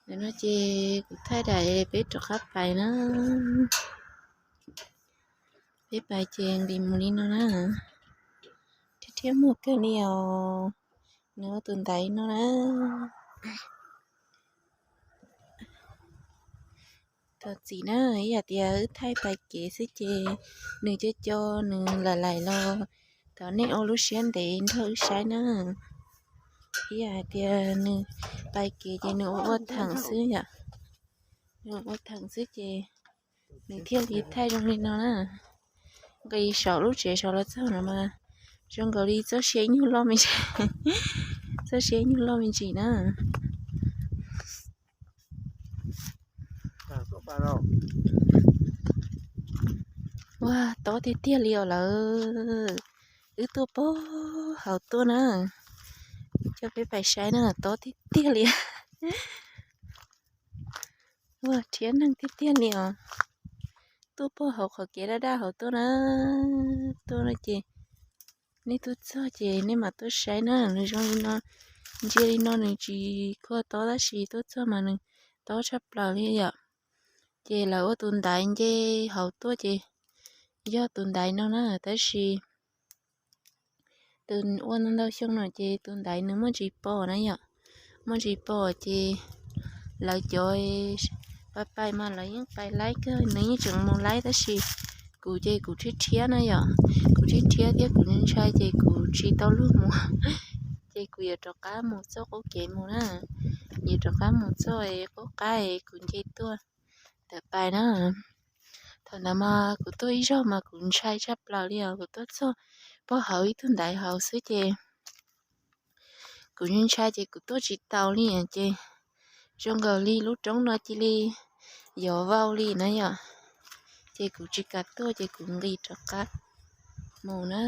Ntawm no ces kuv thaij daim peb rov qab pais na. Peb pais ces nqis mus li no na. Rhiab rhiab muag kawg li os. Nws ua tus ntaiv no na. Thov txim na, ib yam tias wb thaij pais kev xwb ces nws co co nws lam laim los thov nej ua lub siab ntev nrog wb saib na. Ib yam hais tias nws pais kev ces nws ua ua theem xwb yom. Nws ua theem xwb ces nws thiaj li thaij zoo li no na. Nqis saum lub tsev saud los txog no mas zoo nkaus li txoj sia ib nyuag loj me ntsis, txoj sia ib nyuag loj me ntsis na. Ua tob tiag tiag li os lawm. Wb tuaj pog hauv tuaj na, coj peb pais saib na, tob tiag tiag li. Ua rhiab neeg tiag tiag li os. Tuaj pog hauv qhov kev daj daj hauv tuaj na. Tuaj no ces nej tuaj txog ces nej mam tuaj saib na, nws zoo li no, ntsia li no nws tsis khuaj tob tab sis tuaj txog mas nws tob tshaj plaws li yom. Ces lawv ua tus ntaiv nce hauv tuaj ces yog tus ntaiv no na, tab sis tus ua ntau xyoo no ces tus ntaiv nws muaj ntsis pos na yom, muaj ntsis pos ces lawv cov pais pais mas lawv yeej pais laib kawg, nws yeej tseem mus laib tab sis kuv ces kuv rhiab rhiab na yom, kuv rhiab rhiab thiab kuv ntshai ces kuv tsis tau luag mus, ces kuv yuav rov qab mus txoj qub kev mus na, yuav rov qab mus txoj qub qab kuv nce tuaj ntawm pais na. Thaum ntawd mas kuv tuaj ib zaug mas kuv ntshai tshaj plaws li os, kuv tuaj txog pog hauv ib tug ntaiv hauv xwb ces kuv ntshai ces kuv tuaj tsis taus li ces zoo nkaus li lub roob no cia li yuav vau li na yom, ces kuv tsis kam tuaj ces kuv nqis rov qab mus na,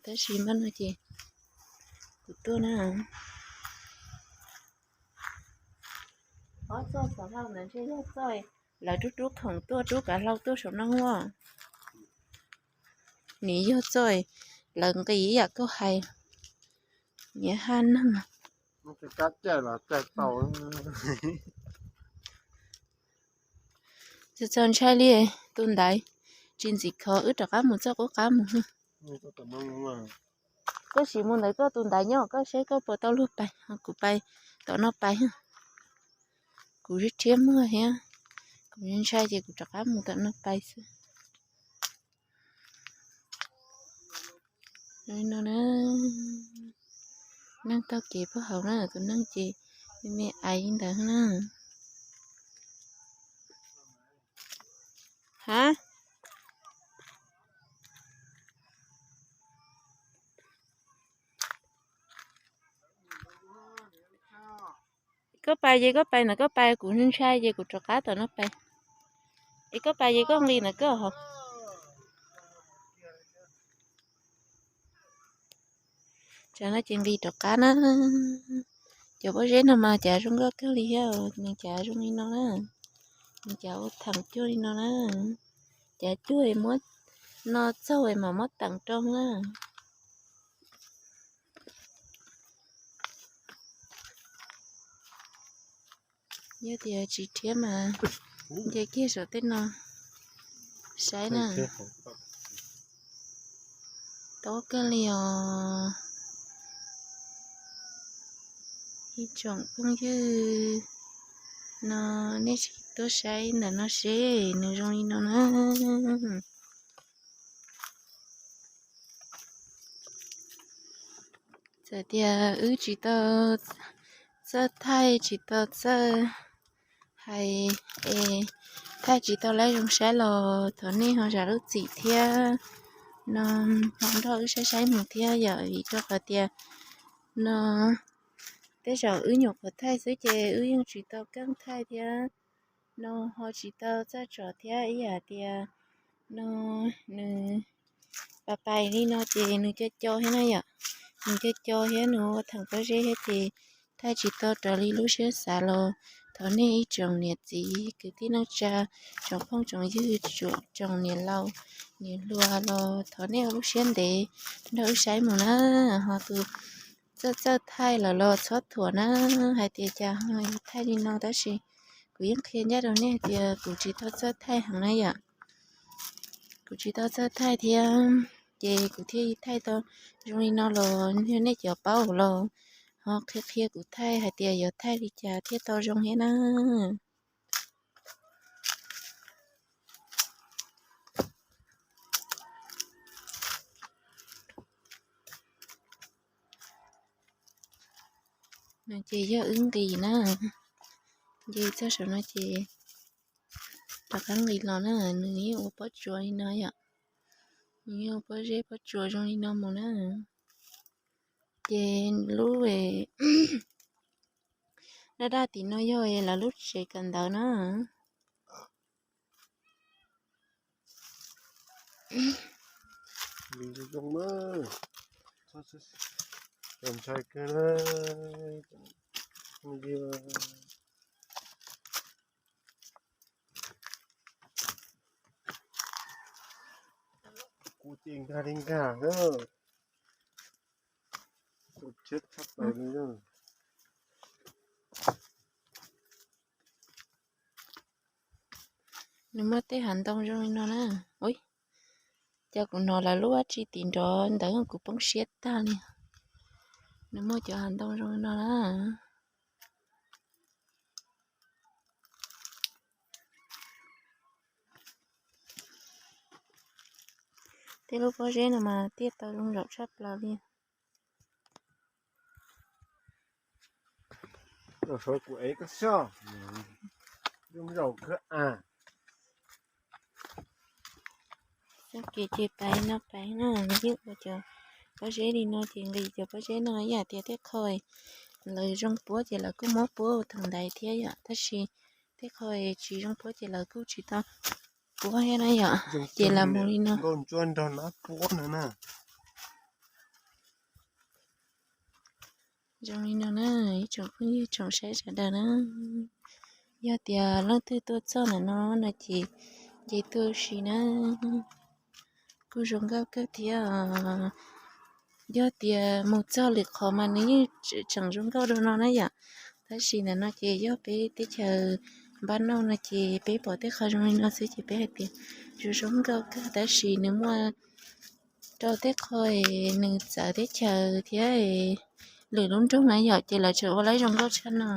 tab sis npaj no ces kuv tuaj na. Ob txoj xov hlau ntawd ntshe yog txoj lawv rub rub khoom tuaj rub kav hlau tuaj saum no ua. Nws yog txoj lawv nqis ib yam koj hais, niam haj neeg. Txaus ntshai li, tus ntaiv tsis ntxim khov, wb rov qab mus txoj qub qab mus. Koj sim mus ntawd koj tus ntaiv nyob koj seb koj puas tau luag pais, kuv pais tom no pais. Kuv rhiab rhiab muag thiab, kuv ntshai ces kuv rov qab mus tom no pais xwb. No na, neeg taug kev pog hauv na, tus neeg ces me me aiv ntawd na. Ha? Koj pais ces koj pais ntawm koj pais, kuv ntshai ces kuv rov qab tom no pais. Es koj pais ces koj nqis ntawm koj hov. Tsam no ces nqis rov qab na. Cov pob zeb no mas cav zoo nkauj kawg li thiab, nws cav zoo li no na. Nws cav ua theem cuag li no na. Cav cuag muab no txaug mam muab teem rau na. Yog tias tsis rhiab mas nce kiag saum tej no saib na. Tob kawg li os. Ib tsoom phooj ywg, no nej sim tuaj saib ntawm no seb nws zoo li no na. Txawm tias wb tsis tau txawj thaij, tsis tau txawj hais es thaij tsis tau lawv zoo saib los thov nej ho zam lub txim thiab no, ho nrog wb saib saib mus thiab yom, vim rau qhov tias no tej zaum wb nyuam qhuav thaij xwb ces wb yeej tsis tau keej thaij thiab no ho tsis tau txaj tsov thiab ib yam tias no nws pais pais li no ces nws co co thiab na yom, nws co co thiab nws ua theem pob zeb thiab ces thaij tsis tau raws li lub siab xav los thov nej ib tsoom niam txiv kwv tij neej tsa, tsoom phooj tsoom ywg, tsoom niam laus niam hluas los thov nej ua lub siab ntev nrog wb saib mus na. Ho tus txawj txawj thaij lawm los txhob thuam na, hais tias cas ho yus thaij li no tab sis kuv yeej qhia ncaj rau nej hais tias kuv tsis tau txawj thaij heev na yom. Kuv tsis tau txawj thaij thiab, ces kuv thiaj thaij tau zoo li no los yog nej cov paub los ho qhia qhia kuv thaij hais tias yuav thaij li cas thiaj tau zoo thiab na. No ces yog wb nqis na, nce txog saum no ces rov qab nqis los na, nws yeej ua pob tsuas li no yom, nws yeej ua pob zeb pob tsuas zoo li no mus na. Ces lub daj daj tim no yog lawv lub tsev kawm ntawv na. Ntshai kawg na. Kuv ces nkag li nkag na. Tus tshiab tshaj plaws li na. Nws muaj tej hav ntoo zoo li no na. Ui, cas kuv hnov lawv lub dab tsi tim nrov ntawd kuv poob siab tag li. Nws muaj cov hav ntoo zoo li no na. Tej lub pob zeb no mas tiaj tau zoo zaum tshaj plaws li. Kuv ev koj xyov, zoo zaum kawg as. Txoj kev ces pais no pais na, yeej ua cov pob zeb li no ces nqis cov pob zeb no ib yam tias tej qho lawv zoo puab ces lawv kuj muab puab ua thaum ntaiv thiab yom, tab sis tej qho tsis zoo puab ces lawv kuj tsis tau puab thiab na yom, ces lawv mus li no. Zoo li no na, ib tsoom phooj ywg tsoom saib sawv daws na, yog tias leej twg tuaj txog ntawm no no ces nce tuaj ua si na, kuj zoo nkauj kawg thiab. Yog tias mus txog lwm qhov mas nws yeej tseem zoo nkauj dua no na yom, tab sis ntawm no ces yog peb teb chaws npab nauj no ces peb pom tej qho zoo li no xwb ces peb hais tias zoo zoo nkauj kawg, tab sis nws muaj rau tej qho nws txawv teb chaws thiab lwm lub nroog na yom, ces lawv tseem ua lawv zoo nkauj tshaj no.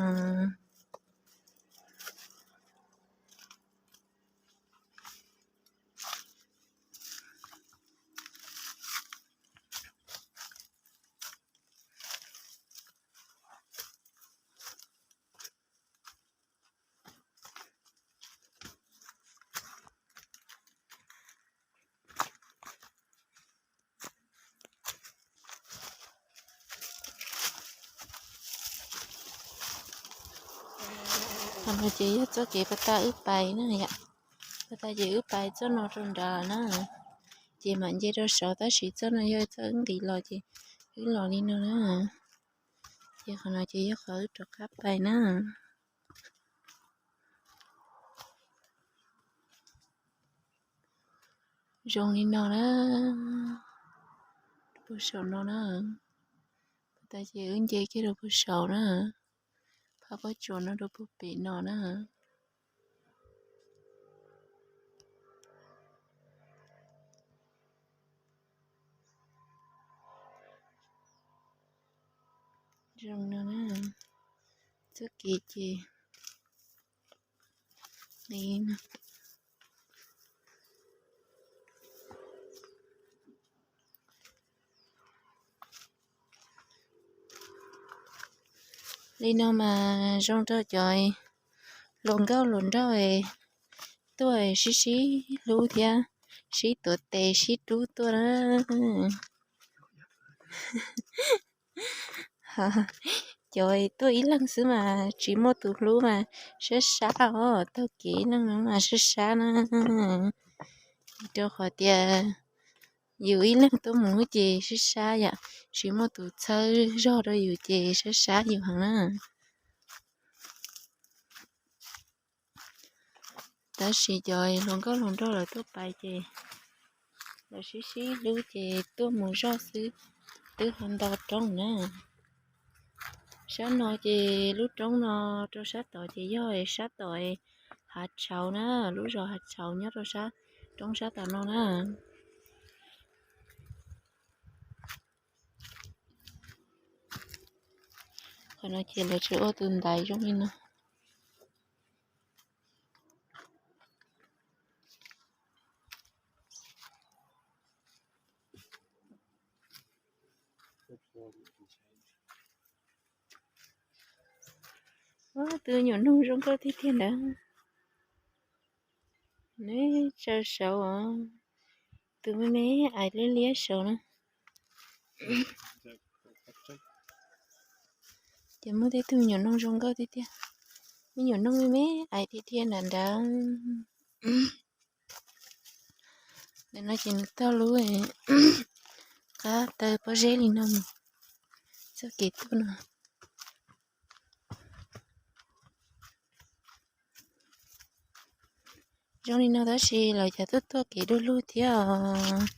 Qhov no ces yog txoj kev pas tag wb pais na yom, pas tag ces wb pais txoj no rau nrad na, ces mam nce rau saud tab sis txoj no yog txoj wb nqis los ces wb los li no na, ces qhov no ces yog qhov wb rov qab pais na. Zoo li no na, rau puag saum no na, pas tag ces wb nce kiag rau puag saud na, phab pob tsuas no rau puag pem no na. Zoo no na, txoj kev ces li no. Li no mas zoo rau cov hluas nkauj hluas nraug tuaj sib sib hlub thiab sib tuav tes sib rub tuaj na. Cov tuaj ib leeg xwb mas tsis muaj tus hlub mas sab sab os, taug kev ib leeg no mas sab sab na. Rau qhov tias yus ib leeg tuaj mus ces sab sab yom, tsis muaj tus txhawb zog rau yus ces sab sab yus heev na. Tab sis cov hluas nkauj hluas nraug lawv tuaj pais ces lawv sib sib hlub ces tuaj mus zoj xwb, twb ho nto roob na. Sab no ces lub roob no rau sab tod ces yog sab tom Hav Tshauv na, lub zos Hav Tshauv nyob rau sab roob sab tom no na. Qhov no ces lawv tseem ua tus ntaiv zoo li no. Tus me nyuam noog zoo nkauj tiag tiag ntawd. Neb tsaws saud os. Tus me me ais liab liab saud na. Ces muaj tej tug me nyuam noog zoo nkauj tiag tiag. Me nyuam noog me me ais tiag tiag nram nrad. Ntawm no ces nws tau lub qab taw pob zeb li no mus txoj kev tuaj no. Zoo li no tab sis lawv cas tuaj tuaj kev du lug thiab os.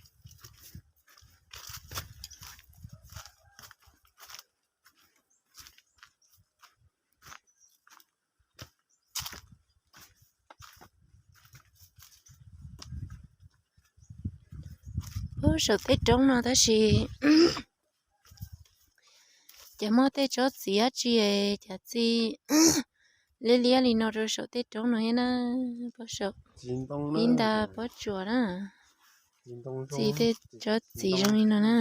Ub, saum tej roob no tab sis cas muaj tej tsob txiv dab tsi cas txi liab liab li no rau saum tej roob no thiab na. Pob saum ib nta pob tsuas na, txi tej tsob txiv zoo li no na.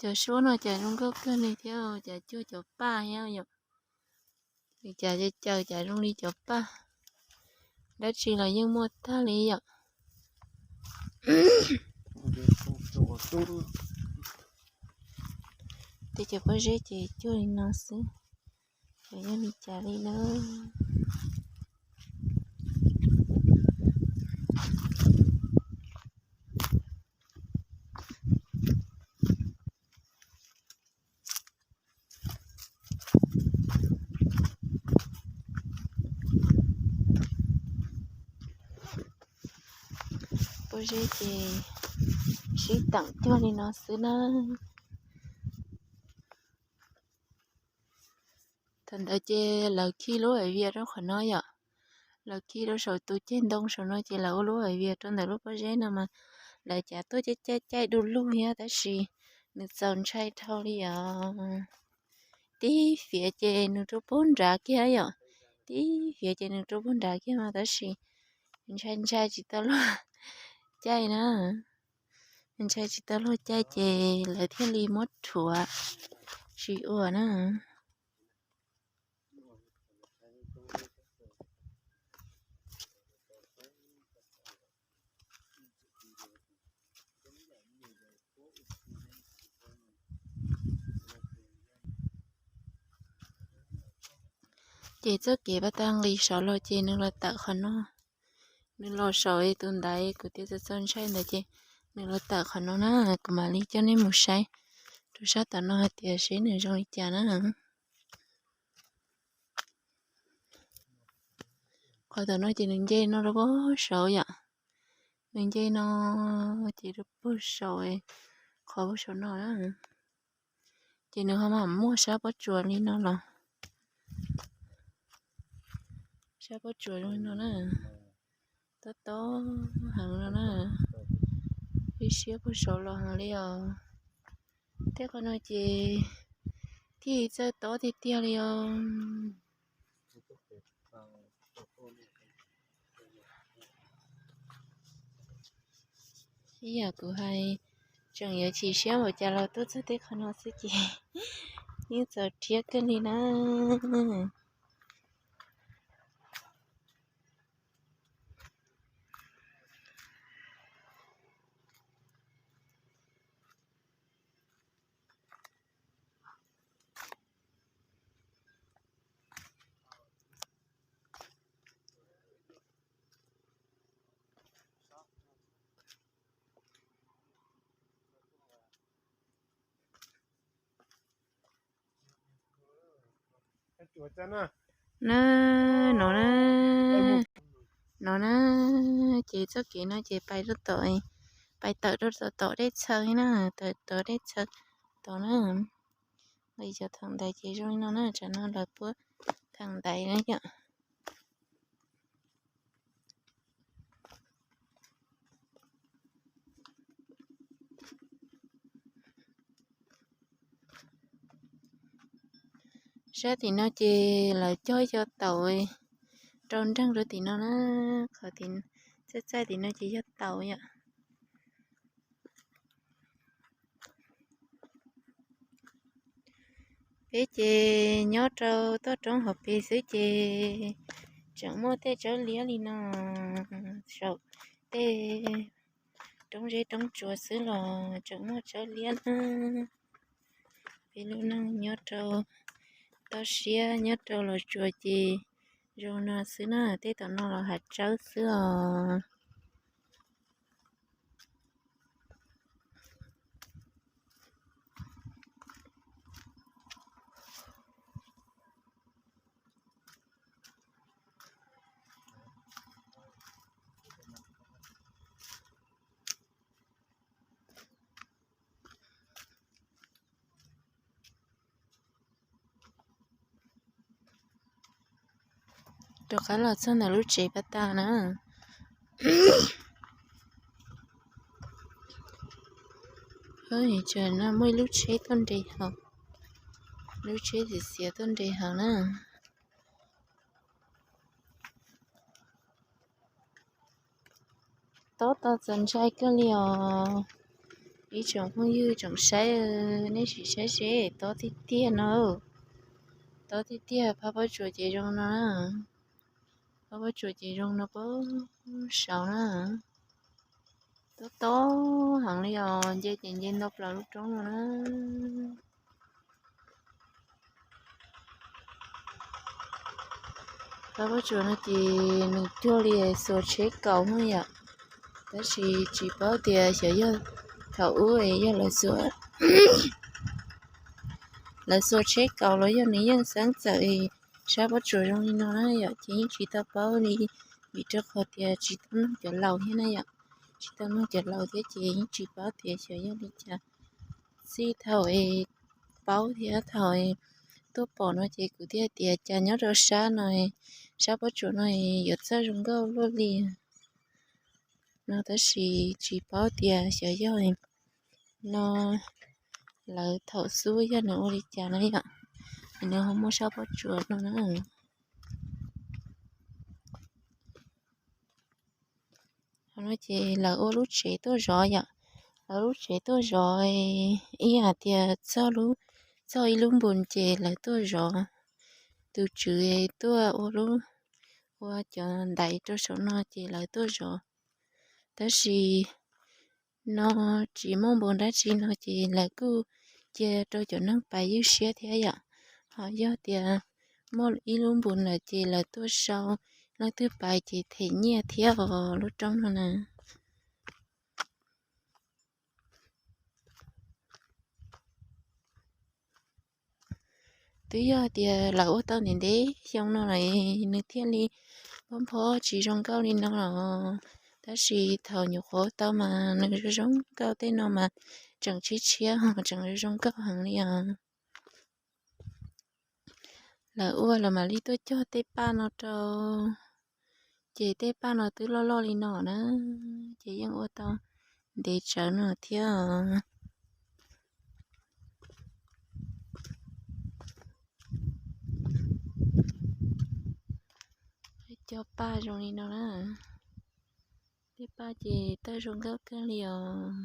Cov suab no cas zoo nkauj kawg li thiab, cas cuag cov paj thiab yom. Cas caws cas zoo li cov paj, dab tsi los yeej muaj tag li yom. Tej cov pob zeb ces cuag li no xwb, yog li cas li na. Pob zeb ces sib teem cuag li no xwb na. Thaum ntawd ces lawv khi lub hais vias rau qhov no yom. Lawv khi rau saum tus ceg ntoo saum no ces lawv ua lub hais vias rau ntawm lub pob zeb no mas lawv cav tuaj caij caij caij du lug thiab tab sis nws txaus ntshai dhau li os. Tib fiav ces nws rau puag nrad kiag yom. Tib fiav ces nws rau puag nrad kiag mas tab sis ntshai ntshai tsis tau luag caij na. Ntshai tsis tau luag caij ces lawv thiaj li muab rhuav tsis ua na. Ces txoj kev pas tag nqis saud los ces nws los tawm qhov no. Nws los saum tus ntaiv kuv tias txaus txaus ntshai ntawd ces nws los tawm qhov no na, kuv mam li coj nej mus saib rau sab tom no hais tias seb nws zoo li cas na. Qhov tom no ces nws nce no rau puag saud yom. Nws nce no ces rau puag saud, qhov puag saud no na. Ces nws ho mam muaj sab pob tsuas li no los, sab pob tsuas li no na, tob tob heev no na, ib siab puag saud los heev li os. Tej qhov no ces thiaj txawj tob tiag tiag li os. Ib yam kuv hais, tseem yuav chim siab npaum cas los tuaj txog tej qhov no xwb ces yeej txaus rhiab kawg li na. Na, no na, no na, ces txoj kev no ces pais rau tom, pais tawm rau tom dej txhawv na, tawm tom dej txhawv tod na. Nqis cov thaum ntaiv ces zoo li no na, tsam no lawv puab thaum ntaiv na yom. Sab tim no ces lawv cog cov taum rau nreeg rau tim no na, qhov txaij txaij tim no ces yog taum yom. Peb ces nyob rau toj roob hauv pes xwb ces tseem muaj tej tsawb liab li no, saum tej roob zeb roob tsuas xwb los tseem muaj tsawb liab na. Peb lub neej nyob rau toj siab nyob rau Los Tsuas ces zoo no xwb na, tej tom no los hav tsawb xwb os. Rov qab los txog ntawm lub tsev pas tas na. Tsev no muaj ib lub tsheb tuaj nres hauv, lub tsheb xiav xiav tuaj nres hauv na. Tob tau txaus ntshai kawg li os. Ib tsoom phooj ywg tsoom saib, nej sim saib seb tob tiag tiag no, tob tiag tiag. Phab pob tsuas ces zoo no, phab pob tsuas ces zoo no puag saud na. Tob tob heev li os, nce ces nce ntau plaws lub roob no na. Phab pob tsuas no ces nws cuag li xuas tsheb kaus no yom, tab sis tsis paub tias xyov yog thaum ub yog lawv xuas tsheb kaus los yog nws yeej xeeb txawm sab pob tsuas zoo li no na yom, ces yeej tsis tau paub li, vim rau qhov tias tsis tau nug cov laus thiab na yom, tsis tau nug cov laus thiab ces yeej tsis paub tias xyov yog li cas. Txij thaum paub thiab thaum tuaj pom no ces kuv thiaj tias cas nyob rau sab no, sab pob tsuas no yuav txawj zoo nkauj luaj li no, tab sis tsis paub tias xyov yog no lawv thaum xub yog nws ua li cas na yom, nws ho muaj sab pob tsuas no na. Qhov no ces lawv ua lub tsev tuaj zov yom, lawv lub tsev tuaj zov, ib yam tias txog ib lub npus ces lawv tuaj zov, tus tswv tuaj ua lub, ua cov ntaiv rau saum no ces lawv tuaj zov. Tab sis no tsis muaj npus dab tsi no ces lawv kuj cia rau cov neeg pais ywj siab thiab yom. Ho yog tias muaj ib lub npus lawm ces lawv tuaj sau, leej twg pais ces them nyiaj thiab os lub roob no na. Twb yog tias lawv ua tau ntev ntev xyoo no lawm nws thiaj li phob phob tsis zoo nkauj li no los, tab sis thaum nyuam qhuav tau mas nws zoo zoo nkauj, tej no mas tseem tshiab tshiab ho tseem zoo zoo nkauj heev li os. Lawv ua lawv mam li tuaj cog tej paj no rau, ces tej paj no twb loj loj li no na, ces yeej ua tau ntev tsawv no thiab os. Cog paj zoo li no na, tej paj ces tawg zoo nkauj kawg li os.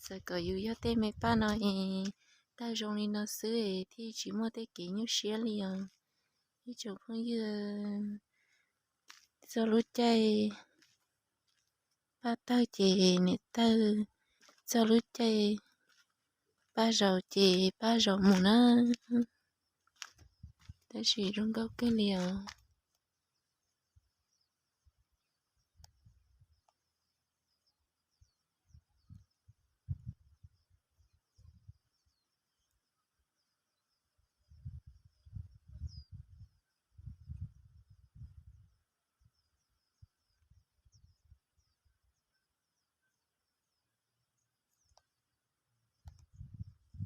Xav kom yus yog tej me paj no es tawg zoo li no xwb thiaj tsis muaj tej kev nyuaj siab li os. Ib tsoom phooj ywg, txog lub caij paj tawg ces niam tawg, txog lub caij paj zaus ces paj zaus mus na. Tab sis zoo nkauj kawg li os.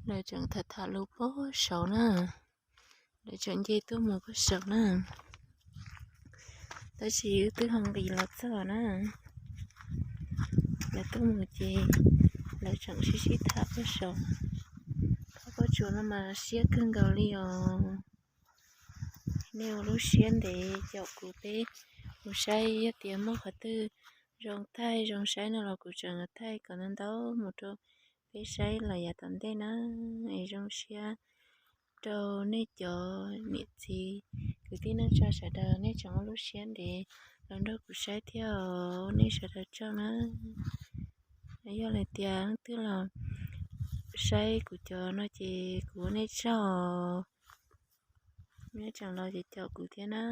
Lawv tseem tham tham lus pem saud na, lawv tseem nce tuaj mus pem saud na. Tab sis wb twb ho nqis los txog na, lawv tuaj mus ces lawv tseem sib sib tham pem saud. Thaj Paj Tsuas no mas siab kawg nkaus li os. Nej ua lub siab ntev caum kuv peb mus saib, yog tias muaj qhov twg zoo thaij zoo saib no los kuv tseem thaij kom ntau ntau mus rau peb saib los yav tom ntej na. Es zoo siab rau nej cov niam txiv kwv tij neej tsa sawv daws, nej tseem ua lub siab ntev los nrog kuv saib thiab os, nej sawv daws tsaug na. Yog li tias leej twg los saib kuv cov no ces kuv ua nej tsaug, nej tseem los ces caum kuv thiab na.